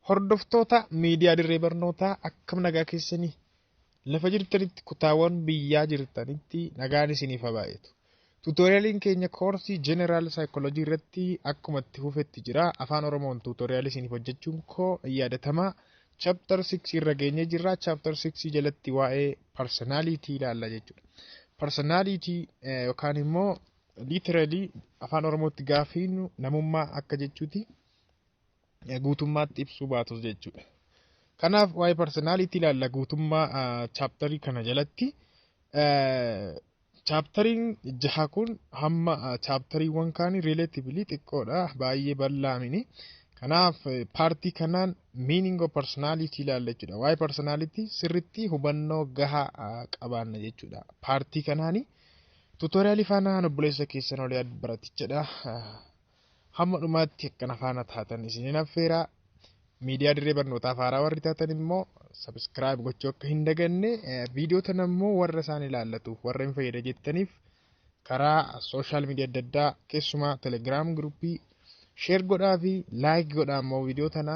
Hordoftoota miidiyaa Dirree Barnootaa, akkam nagaa keessanii? Lafa jirtanitti, kutaawwan biyyaa jirtanitti nagaan isiniif haa baay'atu. Tutorialiin keenya koorsii General Psychology irratti akkuma itti fufetti jira. Afaan Oromoon tutorialii isiniif hojjechuun koo yaadatamaa. Chapter 6 irra geenyee jirra. Chapter 6 jalatti waa'ee personality ilaalla jechuudha. Personality yookaan immoo literally Afaan Oromootti gaafiinu namummaa akka jechuuti. Guutummaatti ibsuu baatus jechuudha. Kanaaf waa'ee personality ilaalla guutummaa chapterii kana jalatti. Chapteriin 6 kun hamma chapteriiwwan kaanii relatively xiqqoodha. Baay'ee bal'aa mini. Kanaaf partii kanaan meaning of personality ilaalla jechuudha. Waa'ee personality sirriitti hubannoo gahaa qabaanna jechuudha. Partii kanaani tutorialii faana obboleessa keessan olii baratichadha. Hamma dhumaatti akkana faana taatan isinin affeera. Miidiyaa Dirree Barnootaa haaraa warri taatan immoo subscribe gochuu akka hin daganne, viidiyoo tana immoo warra isaan ilaallatuuf, warra hin fayyada jettaniif karaa social media adda addaa, keessumaa Telegram groupii share godhaa fi like godhaa immoo viidiyoo tana.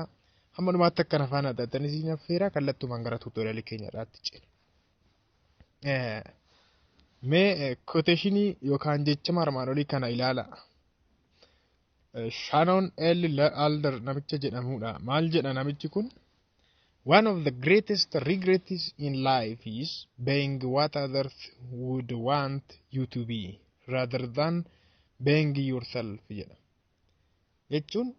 Hamma dhumaatti akkana faana taatan isin affeera. Kallattumaan gara tutorialii keenya irraatti ceena. Mee quotationii yookaan jechama armaan olii kana ilaala. Shannon L. Alder namicha jedhamudha. Maal jedha namichi kun? "One of the greatest regrets in life is being what others would want you to be rather than being yourself" jedha. Jechuun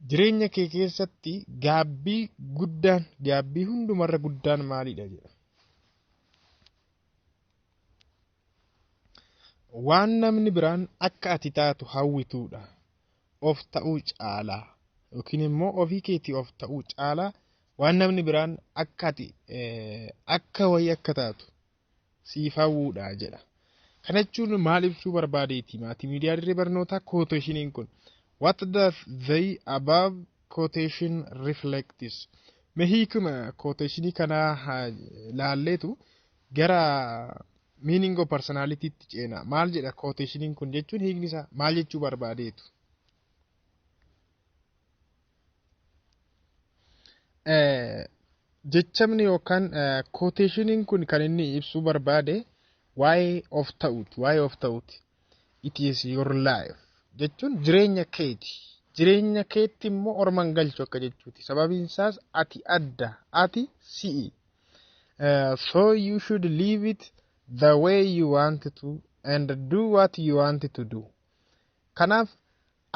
jireenya kee keessatti gaabbii guddaan, gaabbii hundumarra guddaan maalidha jedha. Waan namni biraan akka ati taatu hawwituudha. Of ta'uu caalaa yookiin immoo ofii keetii of ta'uu caalaa waan namni biraan akka ati akka wayii akka taatu siif hawwuudha jedha. Kana jechuun maal ibsuu barbaadeeti maatii miidiyaa Dirree Barnootaa quotationiin kun? What does the above quotation reflects? Mee hiikuma quotationii kanaa laalleetu gara meaning of personalitytti ceena. Maal jedha quotationiin kun jechuun hiikni isaa maal jechuu barbaadeetu? Jechamni yookaan quotationiin kun kan inni ibsuu barbaade waa'ee of ta'uuti. Waa'ee of ta'uuti. It is your life jechuun jireenya keeti. Jireenya keetti immoo orman galchu akka jechuuti. Sababiin isaas ati adda, ati si'i. So you should live it the way you want to and do what you want to do. Kanaaf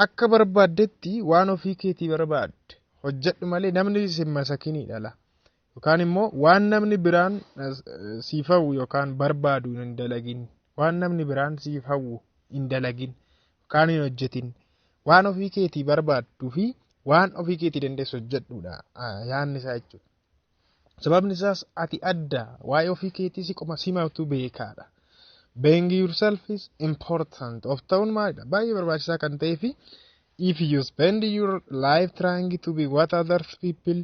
akka barbaaddetti waan ofii keetii barbaadde hojjedhu malee namni si masakinii dhala. Yookaan immoo waan namni biraan siif hawwu yookaan barbaadu hin dalagin. Waan namni biraan siif hawwu hin dalagin yookaan hin hojjetin. Waan ofii keetii barbaadduu fi waan ofii keetii dandeessu hojjedhuudha yaadni isaa jechuudha. Sababni isaas ati adda, waa'ee ofii keetii si qoma simatu beekaadha. Being yourself is important. Of ta'uun maalidha? Baay'ee barbaachisaa kan ta'ee fi if you spend your life trying to be what other people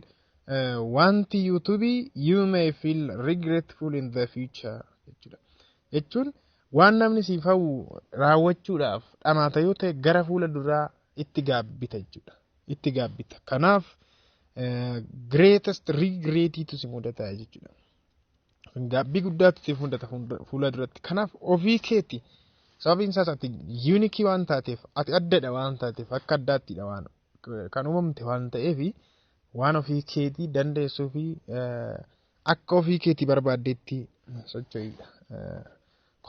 want you to be, you may feel regretful in the future jechuudha. Jechuun waan namni siif hawwu raawwachuudhaaf dhamaata yoo ta'e gara fuula duraa itti gaabbita jechuudha. Itti gaabbita. Kanaaf greatest regretiitu si mudata jechuudha. Gaabbii guddaatu si mudata fuula duratti. Kanaaf ofii keeti. Sababiin isaas ati unique waan taateef, ati addadha waan taateef, akka addaattidha waan kan uumamte waan ta'eef, waan ofii keetii dandeessuu fi akka ofii keetii barbaaddeetti socho'idha.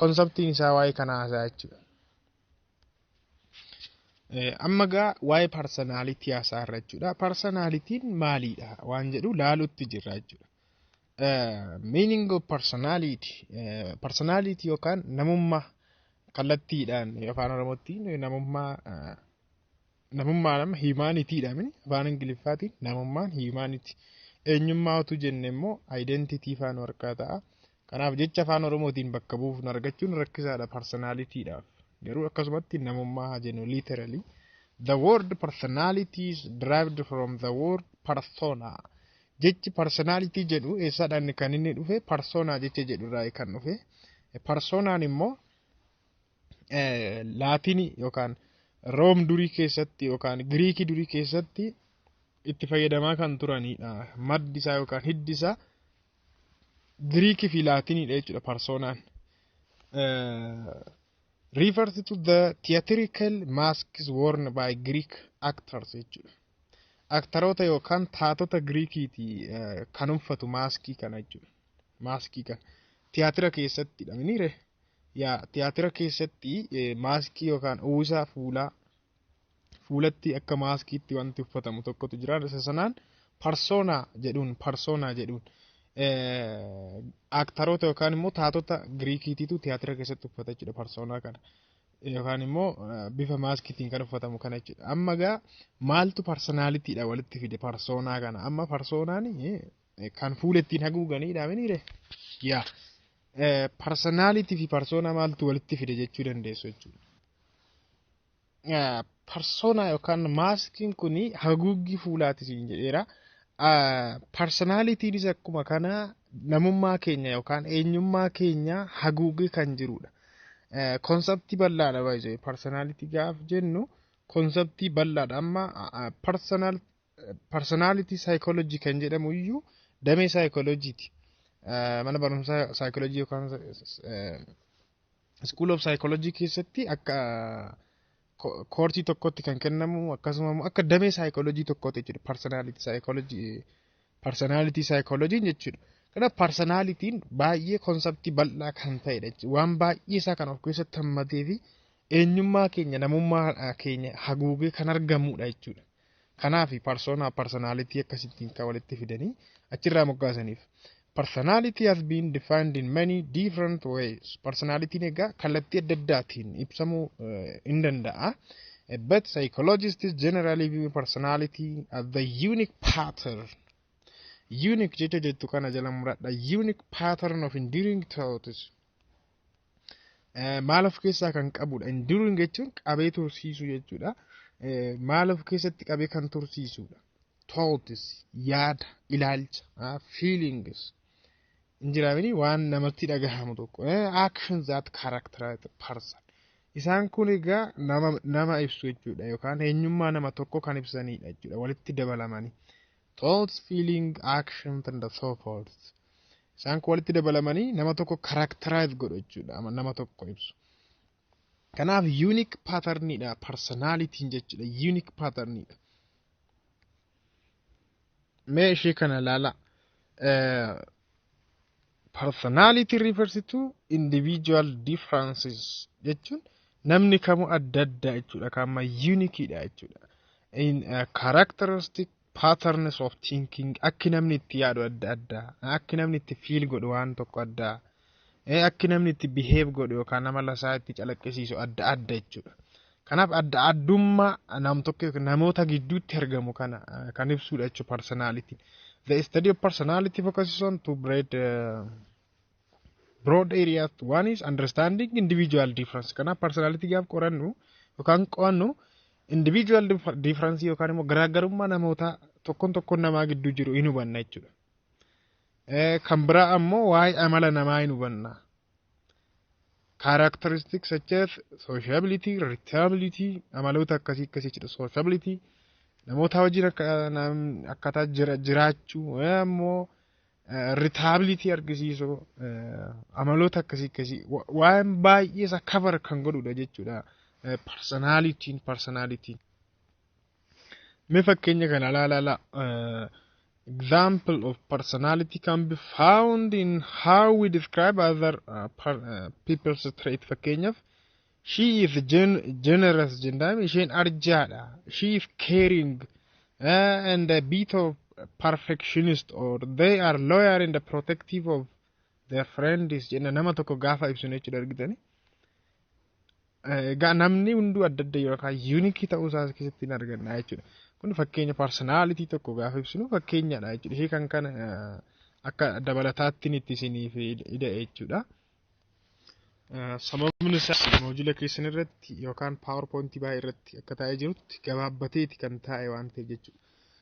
Conceptiin isaa waa'ee kanaa haasa'a jechuudha. Amma gaa waa'ee personality haasaa irra jechuudha. Personalityn maalidha waan jedhu laalutti jirra jechuudha. Meaning of personality. Personality yookaan namummaa kallattiidhaan Afaan Oromootti namummaa, namummaa nama humanitydha mini Afaan Ingiliffaatiin namummaan humanity. Eenyummaa utuu jenne immoo identity faana harkaa ta'a. Kanaaf jecha Afaan Oromootiin bakka buufnu argachuun rakkisaadha personalitydhaaf. Garuu akkasumatti namummaa haa jennu literally. The word personality is derived from the word persona. Jechi personality jedhu eessaadhaan kan inni dhufe? Persona jecha jedhu irraa kan dhufe. Personaan immoo Laatinii yookaan Room durii keessatti yookaan Giriikii durii keessatti Itti fayyadamaa kan turanidha. Maddi isaa yookaan hiddi isaa Giriikii fi Laatiniidha jechuudha personaan. Refers to the theatrical masks worn by Greek actors jechuudha. Aktaroota yookaan taatota Giriikiiti kan uffatu maaskii kana jechuudha. Maaskii kana. Tiyaatira keessatti miniire? Yaa, tiyaatira keessatti maaskii yookaan uwwisaa fuulaa fuulatti akka maaskiitti wanti uffatamu tokkotu jira. Isa sanaan persona jedhuun aktaroota yookaan immoo taatota Giriikiitiitu tiyaatira keessatti uffata jechuudha persona kana. Yookaan immoo bifa maaskiitiin kan uffatamu kana jechuudha. Amma gaa maaltu personalitydha walitti fide persona kana? Amma personaan kan fuula ittiin haguuganidha miniire? Yaa. Personality fi persona maaltu walitti fide jechuu dandeessu jechuudha. Persona yookaan maaskiin kun haguuggii fuulaati siin jedheera. Personalitynis akkuma kana namummaa keenya yookaan eenyummaa keenya haguugee kan jirudha. Conceptii bal'aadha baay'ee personality gaaf jennu, conceptii bal'aadha. Amma personality psychology kan jedhamu iyyuu damee saayikolojiiti. Mana barumsaa saayikoloojii yookaan school of psychology keessatti akka koorsii tokkotti kan kennamu, akkasuma akka damee saayikoloojii tokkotti jechuudha personality psychology, personality psychology jechuudha. Kanaaf personalityn baay'ee conceptii bal'aa kan ta'edha jechuudha. Waan baay'ee isaa kan of keessatti hammatee fi eenyummaa keenya, namummaa keenya haguugee kan argamudha jechuudha. Kanaaf persona, personality akkasittiin kan walitti fidanii achirraa moggaasaniif. Personality has been defined in many different ways. Personalityn egaa kallattii adda addaatiin ibsamuu hin danda'a. But psychologists generally view personality as the unique pattern. Unique jecha jettu kana jala muradha. Unique pattern of enduring thoughts. Maal of keessaa kan qabudha? Enduring jechuun qabee tursiisuu jechuudha. Maal of keessatti qabee kan tursiisudha? Thoughts, yaada, ilaalcha, feelings. Injiraamini waan namatti dhagahamu tokko. Actions that characterize the person. Isaan kun egaa nama ibsu jechuudha yookaan eenyummaa nama tokko kan ibsanidha jechuudha walitti dabalamanii. Thoughts, feeling, actions and so forth. Isaan kun walitti dabalamanii nama tokko characterize godhu jechuudha, nama tokko ibsu. Kanaaf unique patternidha personalityn jechuudha, unique patternidha. Mee ishee kana ilaala. Personality refers to individual differences jechuun namni kamuu adda adda jechuudha. Kan amma uniqueidha jechuudha. In characteristic patterns of thinking, akki namni itti yaadu adda adda, akki namni itti feel godhu waan tokko adda, akki namni itti behave godhu yookaan amala isaa itti calaqqisiisu adda adda jechuudha. Kanaaf adda addummaa nam tokko namoota gidduutti argamu kana kan ibsudha jechuudha personality. The study of personality focuses on two broad areas. One is understanding individual difference. Kanaaf personality gaaf qorannu yookaan qo'annu individual difference yookaan immoo garaagarummaa namoota tokkoon tokkoon namaa gidduu jiru hin hubanna jechuudha. Kan biraa ammoo waa'ee amala namaa hin hubanna. Characteristics such as sociability, irritability, amaloota akkasii akkasii jechuudha. Sociability, namoota wajjin akkaataa jiraachuu, ammoo irritability argisiisu, amaloota akkasii akkasii waan baay'ee isa cover kan godhudha jechuudha. Personalityn. Mee fakkeenya kana ilaalaa. Example of personality can be found in how we describe other people's trait. Fakkeenyaaf, she is generous jennaan, isheen arjaadha. She is caring and a bit of perfectionist, or they are loyal and protective of their friends jenna nama tokko gaafa ibsinu jechuudha, argitani. Egaa namni hunduu adda adda yookaan unique ta'uu isaa keessatti hin arganna jechuudha. Kun fakkeenya personality tokko gaafa ibsinu fakkeenyadha jechuudha. Ishee kan kana akka dabalataatti itti isiniif ida'e jechuudha. Sababni isaas module keessan irratti yookaan PowerPointii baay'ee irratti akka taa'ee jirutti gabaabbateeti kan taa'e waan ta'eef jechuudha.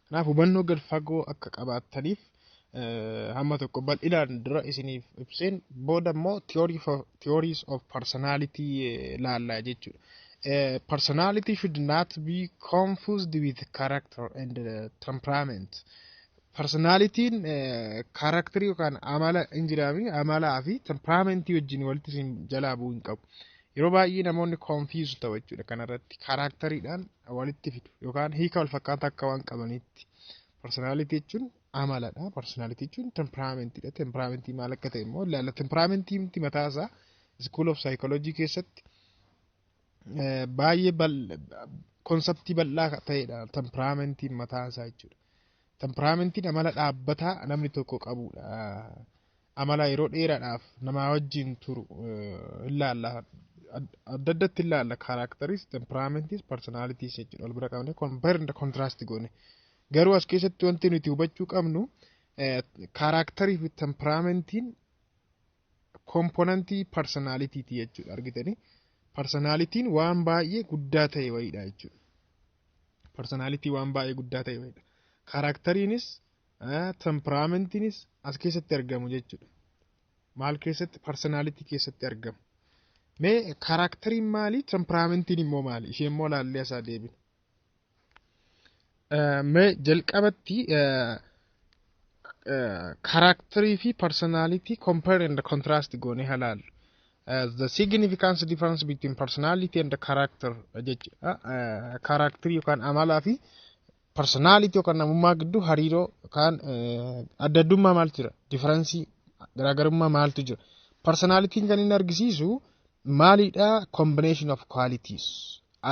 Kanaaf hubannoo gad fagoo akka qabaattaniif hamma tokko bal'inaan dura isiniif ibseen booda immoo theories of personality laallaa jechuudha. Personality should not be confused with character and temperament. Personalityn characterii yookaan amala hin jiraami, amalaa fi temperamentii wajjin walitti isin jalaa bu'uu hin qabu. Yeroo baay'ee namoonni confuse ta'u jechuudha kanarratti, characteriidhaan walitti fidu yookaan hiika wal fakkaataa akka waan qabaniitti. Personality jechuun amaladha. Personality jechuun temperamentiidha. Temperamentii maal akka ta'e immoo ilaalla. Temperamentii miti mataasaa School of Psychology keessatti baay'ee conceptii bal'aa ta'edha temperamentiin mataasaa jechuudha. Temperamentiin amala dhaabbataa namni tokko qabudha. Amala yeroo dheeraadhaaf namaa wajjin turu ilaalla. Adda addatti ilaalla, characteris, temperamentis, personalityis jechuudha. Wal bira qabne compare and contrast goone. Garuu as keessatti wanti nuti hubachuu qabnu, characterii fi temperamentiin componentii personalityti jechuudha, argitanii. Personalityn waan baay'ee guddaa ta'e wayiidha jechuudha. Personality waan baay'ee guddaa ta'e wayiidha. Characteriinis temperamentiinis as keessatti argamu jechuudha. Maal keessatti? Personality keessatti argamu. Mee characteriin maali? Temperamentiin immoo maali? Ishee immoo laallee asaa deebinu. Mee jalqabatti characterii fi personality compare and contrast goonee halaallu. The significance difference between personality and character jechuudha. Characterii yookaan amalaa fi personality yookaan namummaa gidduu hariiroo yookaan adda addummaa maaltu jira? Differenceii, garaagarummaa maaltu jira? Personalityn kan inni argisiisu maalidha? Combination of qualities,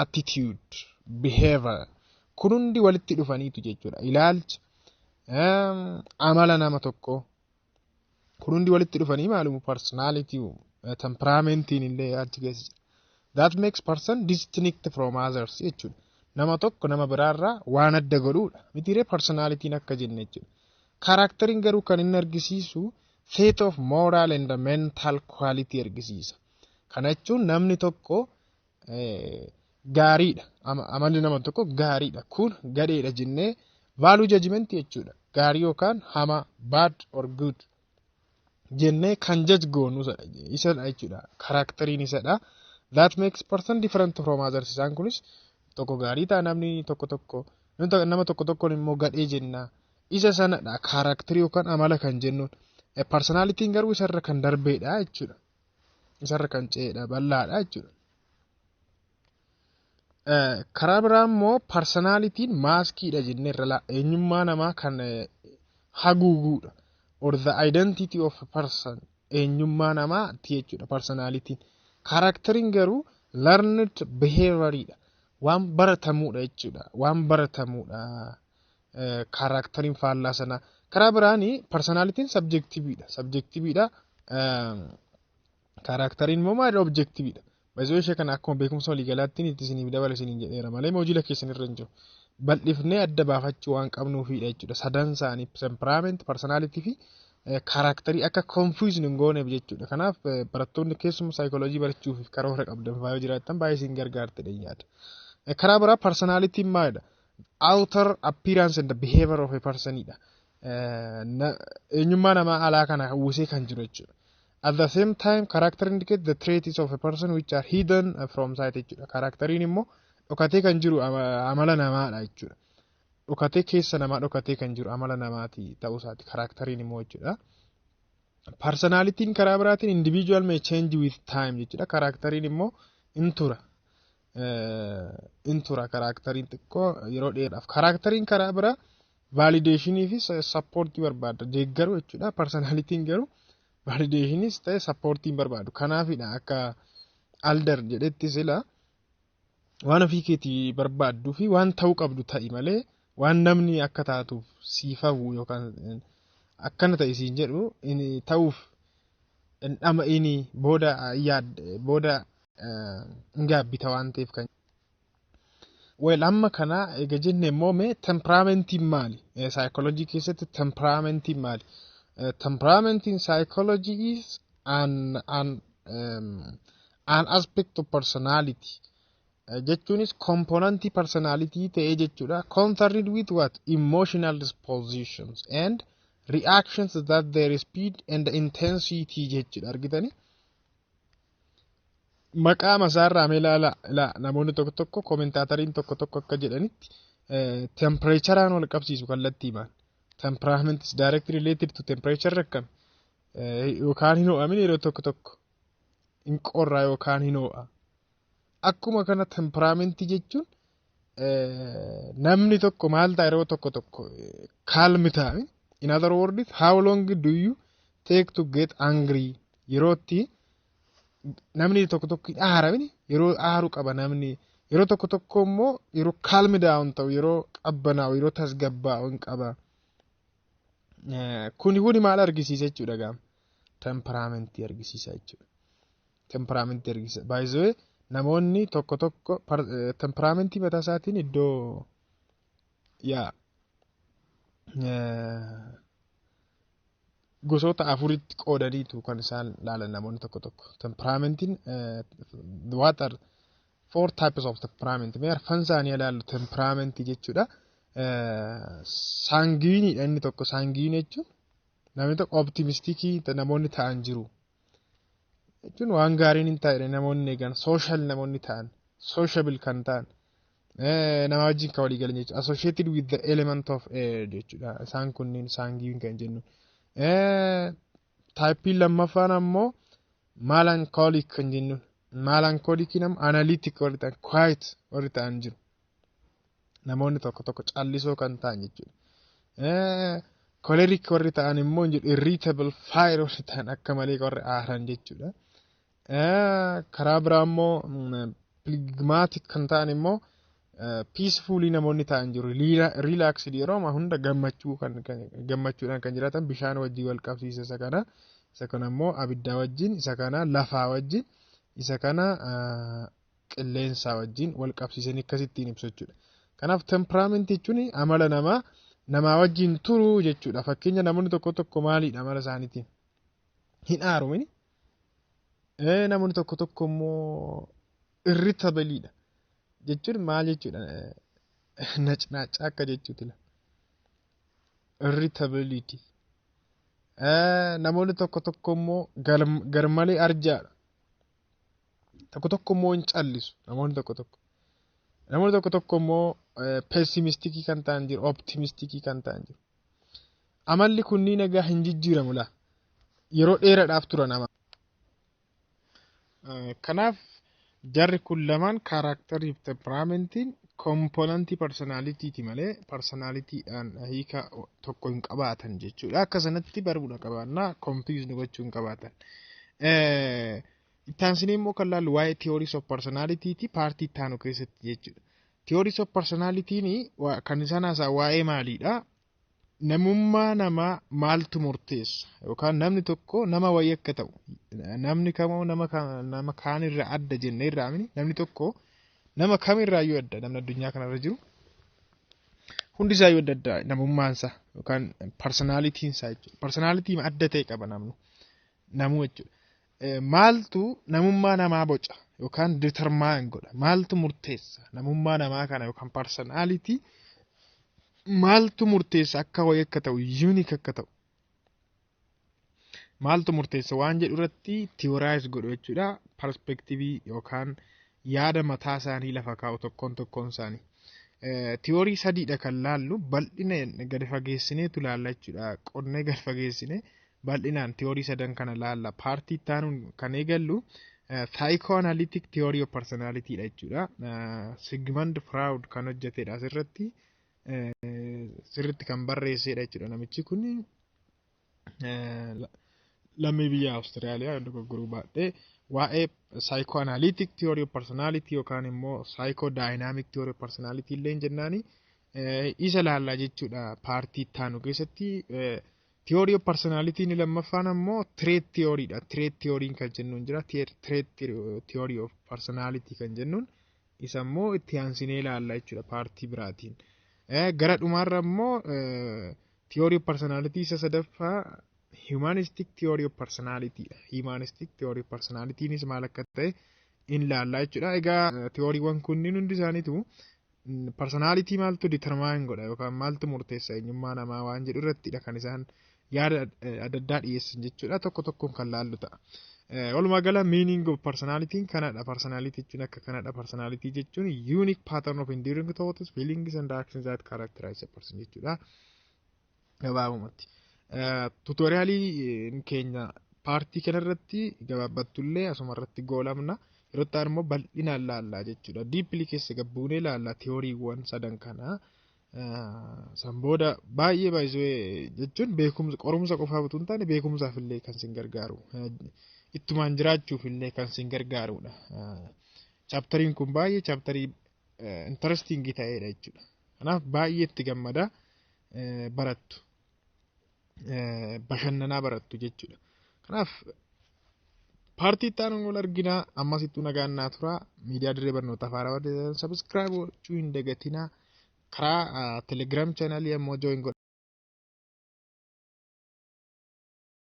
attitude, behavior. Kun hundi walitti dhufaniitu jechuudha. Ilaalcha, amala nama tokkoo. Kun hundi walitti dhufanii maalumu? Personality, temperamentiin illee achi keessa jira. That makes person distinct from others jechuudha. Nama tokko nama biraarraa waan adda godhuudha. Mitiiree personalityn akka jenne jechuudha. Characteriin garuu kan inni argisiisu set of moral and mental quality argisiisa. Kana jechuun namni tokko gaariidha. Amalli nama tokko gaariidha. Kun gadheedha jennee value judgment jechuudha. Gaarii yookaan hamaa, bad or good jennee kan judge goonu isadha jechuudha. Characteriin isadha. That makes person different from others. Isaan kunis tokko gaarii ta'a, namni tokko tokko nama tokko tokkoon immoo gadhee jenna. Isa sanadha characterii yookaan amala kan jennuun. Personalityn garuu isarra kan darbeedha jechuudha. Isarra kan ce'edha, bal'aadha jechuudha. Karaa biraa immoo personalityn maskiidha jennee irra eenyummaa namaa kan haguuguudha. Or the identity of a person, eenyummaa namaati jechuudha personalityn. Characteriin garuu learned behavioriidha. Waan baratamuudha jechuudha. Waan baratamuudha. Characteriin faallaa sanaa. Karaa biraani personalityn subjectiveiidha. Subjectiveiidha. Characteriin immoo maali? Objectiveiidha. Baay'ee ishee kana akkuma beekumsa waliigalaatti itti isiniif dabala isiniin jedheera malee hojiila keessan irra hin jiru. Bal'ifnee adda baafachuu waan qabnuufidha jechuudha. Sadan isaanii, temperament, personality fi characterii, akka confuse hin gooneef jechuudha. Kanaaf barattoonni keessuma saayikooloojii barachuuf karoora qabdan faayoo jiraattan baay'ee isin gargaartedha yaada. Karaa biraa personalityn maalidha? Outer appearance and the behavior of a personidha. Eenyummaa namaa alaa kana uwwisee kan jiru jechuudha. At the same time, character indicate the traits of a person which are hidden from sight jechuudha. Characteriin immoo dhokatee kan jiru amala namaadha jechuudha. Dhokatee keessa namaa dhokatee kan jiru amala namaati ta'uu isaati characteriin immoo jechuudha. Personalityn karaa biraatiin individual may change with time jechuudha. Characteriin immoo in tura. In tura characteriin xiqqoo yeroo dheeraaf. Characteriin karaa biraa validationii fi supportii barbaada. Deeggaruu jechuudha. Personalityn garuu validationiis ta'e supportii hin barbaadu. Kanaafidha akka Alder jedhetti sila waan ofii keetii barbaadduu fi waan ta'uu qabdu ta'i malee waan namni akka taatuuf siif hawwu yookaan akkana ta'e siin jedhu ta'uuf hin dhama'ini, booda yaad booda hin gaabbita waan ta'eef kan. Well, amma kana eega jenne immoo mee temperamentiin maali? Saayikooloojii keessatti temperamentiin maali? Temperament in psychology is an aspect of personality. Jechuunis componentii personality ta'ee jechuudha. Concerned with what? Emotional dispositions and reactions that their speed and intensity jechuudha, argitanii. Maqaa masaarraa mee ilaala. Namoonni tokko tokko, commentatoriin tokko tokko akka jedhanitti, temperatureaan wal qabsiisu kallattiimaan. Temperament is directly related to temperature. Akkam yookaan hin ho'amin, yeroo tokko tokko hin qorraa yookaan hin ho'a. Akkuma kana temperamentii jechuun namni tokko maal ta'a, yeroo tokko tokko calm ta'a. In other words, how long do you take to get angry? Yeroo itti namni tokko tokko hin aaramini, yeroo aaru qaba namni. Yeroo tokko tokko immoo yeroo calm down ta'u, yeroo qabbanaa'u, yeroo tasgabbaa'u hin qaba. Kuni maal argisiisa jechuudha gaama? Temperamentii argisiisa jechuudha. Temperamentii argisiisa. Baay'isee namoonni tokko tokko temperamentii mataa isaatiin iddoo yaa gosoota afuritti qoodaniitu kan isaan laalan namoonni tokko tokko. Temperamentiin, what are four types of temperament? Mee arfan isaanii ilaallu temperamentii jechuudha. Sanguineiidha inni tokko. Sanguine jechuun namni tokko optimisticii namoonni ta'an jiru. Jechuun waan gaariin hin taa'edha namoonni eegan, social namoonni ta'an, sociable kan ta'an, nama wajjin kan walii galan jechuudha. Associated with the element of air jechuudha. Isaan kunneen sanguine kan jennu. Typeiin lammaffaan ammoo melancholic kan jennuun. Melancholiciin ammoo analytic warri ta'an, quiet warri ta'an jiru. Namoonni tokko tokko callisoo kan ta'an jechuudha. Choleric warri ta'an immoo jiru, irritable fire warri ta'an, akka malee warri aaran jechuudha. Karaa biraa immoo phlegmatic kan ta'an immoo peacefully namoonni ta'an jiru. Relaxed, yeroo hunda gammachuu kan gammachuudhaan kan jiraatan. Bishaan wajjin wal qabsiisa isa kana. Isa kana immoo abiddaa wajjin, isa kana lafaa wajjin, isa kana qilleensaa wajjin wal qabsiisanii akkasittiin ibsu jechuudha. Kanaaf temperament jechuun amala namaa, namaa wajjin turuu jechuudha. Fakkeenya, namoonni tokko tokko maaliidha amala isaaniitiin? Hin aaru mini. Namoonni tokko tokko immoo irritableiidha. Jechuun maal jechuudha? Nacnaaccaa akka jechuuti. Irritability. Namoonni tokko tokko immoo garmalee arjaadha. Tokko tokko immoo hin callisu namoonni tokko tokko. Namoonni tokko tokko immoo pessimisticii kan ta'an jiru, optimisticii kan ta'an jiru. Amalli kunniin egaa hin jijjiiramu laa. Yeroo dheeraadhaaf tura nama. Kanaaf jarri kun lamaan, characterii fi temperamentiin, componentii personalityti malee personalitydhaan hiika tokko hin qabaatan jechuudha. Akka sanatti baruudha qabaannaa, confuse gochuu hin qabaatan. Itti immoo kan laallu waa'ee theories of personalityti partii itti aanu keessatti jechuudha. Theories of personalityn kan isaan haasa'an waa'ee maaliidha? Namummaa namaa maaltu murteessa? Yookaan namni tokko nama wayii akka ta'u, namni kamoo nama kaanirraa adda jennee irraa amini, namni tokko nama kamirraayyuu adda. Namni addunyaa kanarra jiru hundi isaayyuu adda adda, namummaansaa yookaan personalitynsaa jechuudha. Personality adda ta'e qaba namni namuu jechuudha. Maaltu namummaa namaa boca yookaan determine godha? Maaltu murteessa namummaa namaa kana yookaan personality maaltu murteessa, akka wayii akka ta'u, unique akka ta'u maaltu murteessa waan jedhu irratti theorize godhu jechuudha. Perspectiveii yookaan yaada mataa isaanii lafa kaa'u tokkoon tokkoon isaanii. Theory sadiidha kan laallu, bal'ina gadi fageessineetu laalla jechuudha. Qonnee gadi fageessine bal'inaan theory sadan kana laalla. Partii itti aanuun kan eegallu psychoanalytic theory of personality dha jechuudha. Sigmund Freud kan hojjetedha asirratti. Sirriitti kan barreessedha jechuudha namichi kun. Lammii biyya Awustiraaliyaa, dogoggoruu baadhee, waa'ee psychoanalytic theory of personality yookaan immoo psychodynamic theory of personality illee jennaani isa laallaa jechuudha partii itti aanu keessatti. Theory of personality inni lammaffaan ammoo trait theory dha. Trait theory kan jennuun jira. Trait theory of personality kan jennuun isa immoo itti aansinee ilaalla jechuudha partii biraatiin. Gara dhumaarra immoo theory of personality isa sadaffaa humanistic theory of personality dha. Humanistic theory of personalitynis maal akka ta'e in laalla jechuudha. Egaa theoryiiwwan kunniin hundi isaaniitu personality maaltu determine godha yookaan maaltu murteessa eenyummaa namaa waan jedhu irrattidha kan isaan yaada adda addaa dhiyeessan jechuudha. Tokko tokkoon kan laallu ta'a. Walumaa gala, meaning of personality kanadha. Personality jechuun akka kanadha. Personality jechuun unique pattern of enduring thoughts, feelings and actions that characterize a person jechuudha. Gabaabumatti. Tutorialii keenya partii kanarratti gabaabbattullee asuma irratti goolabna. Yeroo itti immoo bal'inaan laallaa jechuudha. Deeply keessa gabbuunee laallaa theoryiiwwan sadan kana. San booda baay'ee baay'isee jechuun beekumsa qorumsa qofaaf utuu hin taane beekumsaaf illee kan sin gargaaru. Ittumaan jiraachuuf illee kan sin gargaarudha. Chapteriin kun baay'ee chapterii interestingii ta'edha jechuudha. Kanaaf baay'ee itti gammada barattu. Bashannanaa barattu jechuudha. Kanaaf partii itti aanuun wal arginaa. Ammasittuu nagaan naa turaa. Miidiyaa Dirree Barnootaa Haaraa, subscribe gochuu hin dagatinaa. Karaa Telegram channelii ammoo join godhaa.